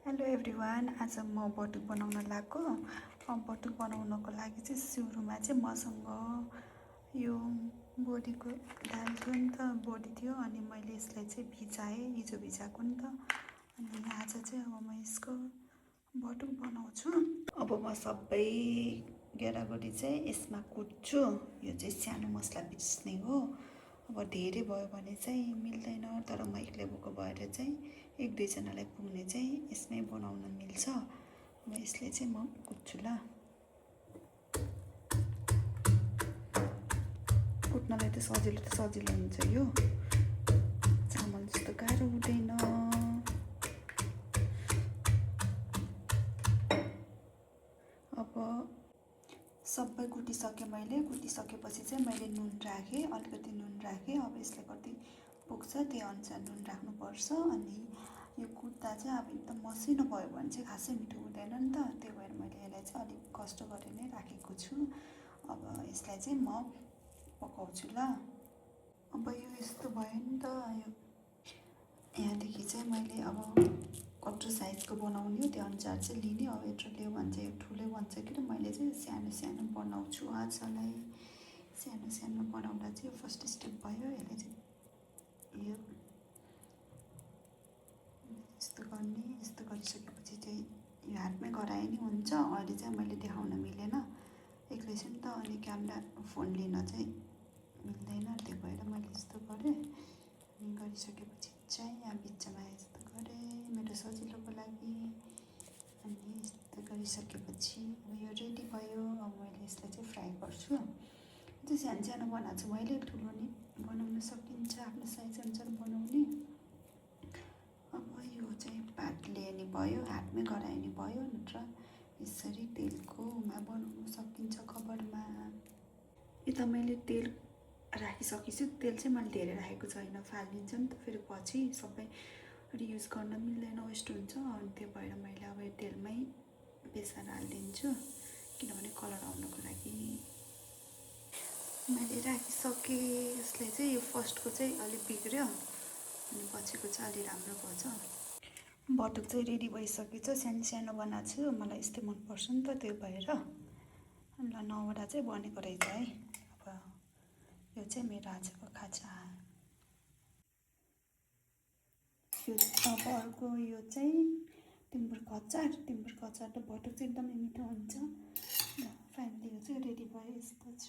Hello everyone, आज म बटुक बनाउन लागेको। बटुक बनाउनको लागि चाहिँ सुरुमा चाहिँ मसँग यो बोडीको दाल थियो नि त, बोडी थियो। अनि मैले यसलाई चाहिँ भिजाएँ, हिजो भिजाएको नि त। अनि आज चाहिँ अब म यसको बटुक बनाउँछु। अब म सबै गेडागुडी चाहिँ यसमा कुट्छु। यो चाहिँ सानो मसला पिस्ने हो। अब धेरै भयो भने चाहिँ मिल्दैन, तर म एक्लै भएको भएर चाहिँ एक दुईजनालाई पुग्ने चाहिँ यसमै बनाउन मिल्छ। अब यसले चाहिँ म कुट्छु ल। कुट्नलाई त सजिलो हुन्छ, यो चामल जस्तो गाह्रो हुँदैन। अब सबै कुटिसकेँ मैले। कुटिसकेपछि चाहिँ मैले नुन राखेँ, अलिकति नुन राखेँ। अब यसले कति पुग्छ त्यही अनुसार नुन राख्नुपर्छ। अनि यो कुट्दा चाहिँ अब एकदम मसिनो भयो भने चाहिँ खासै मिठो हुँदैन नि त, त्यही भएर मैले यसलाई चाहिँ अलिक कष्ट गरेर नै राखेको छु। अब यसलाई चाहिँ म पकाउँछु ल। अब यो यस्तो भयो नि त। यो यहाँदेखि चाहिँ मैले अब कत्रो साइजको बनाउने हो त्यो अनुसार चाहिँ लिने। अब यत्रो ल्याऊ भन्छ, यो ठुलै भन्छ कि, मैले चाहिँ सानो सानो बनाउँछु आजलाई। सानो सानो बनाउँदा चाहिँ यो फर्स्ट स्टेप भयो। यसले चाहिँ यो यस्तो गर्ने, यस्तो गरिसकेपछि चाहिँ यो हातमै गराए नि हुन्छ। अहिले चाहिँ मैले देखाउन मिलेन, एक्लै छु नि त, अनि क्यामेरा फोन लिन चाहिँ मिल्दैन, त्यही भएर मैले यस्तो गरेँ। अनि गरिसकेपछि चाहिँ यहाँ बिचमा यस्तो गरेँ मेरो सजिलोको लागि। अनि यस्तो गरिसकेपछि अब यो रेडी भयो। अब मैले यसलाई चाहिँ फ्राई गर्छु। त्यो सानो सानो बनाएको छु मैले, ठुलो नि बनाउन सकिन्छ, आफ्नो साइज अनुसार बनाउने। अब यो चाहिँ पातले नि भयो, हातमै गरायो भयो, नत्र यसरी तेलकोमा बनाउन सकिन्छ कभरमा। यो त मैले तेल राखिसकेछु। तेल चाहिँ मैले धेरै राखेको छैन, फालिन्छ नि त फेरि पछि, सबै रियुज गर्न मिल्दैन, वेस्ट हुन्छ। अनि त्यो भएर मैले अब यो तेलमै बेसार हालिदिन्छु, किनभने कलर आउनको लागि। मैले राखिसकेँ यसलाई चाहिँ। यो फर्स्टको चाहिँ अलिक बिग्रियो, अनि पछिको चाहिँ अलि राम्रो भएछ। बटुक चाहिँ रेडी भइसकेछ। सानो सानो बनाएको छु, मलाई यस्तै मनपर्छ नि त, त्यो भएर ल 9वटा चाहिँ बनेको रहेछ है। अब यो चाहिँ मेरो आजको खाजा। यो अब अर्को यो चाहिँ तिम्बुरको अचार। तिम्बुरको अचार त बटुक चाहिँ एकदमै मिठो हुन्छ। ल फाइनली यो चाहिँ रेडी भयो। यस्तो छ,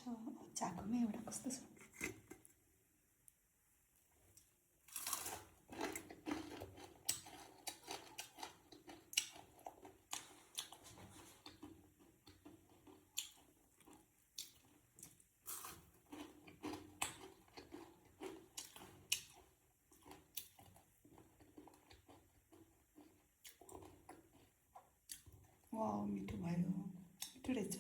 चाकुमै एउटा कस्तो छ। वाउ, मिठो भयो, मिठो रहेछ।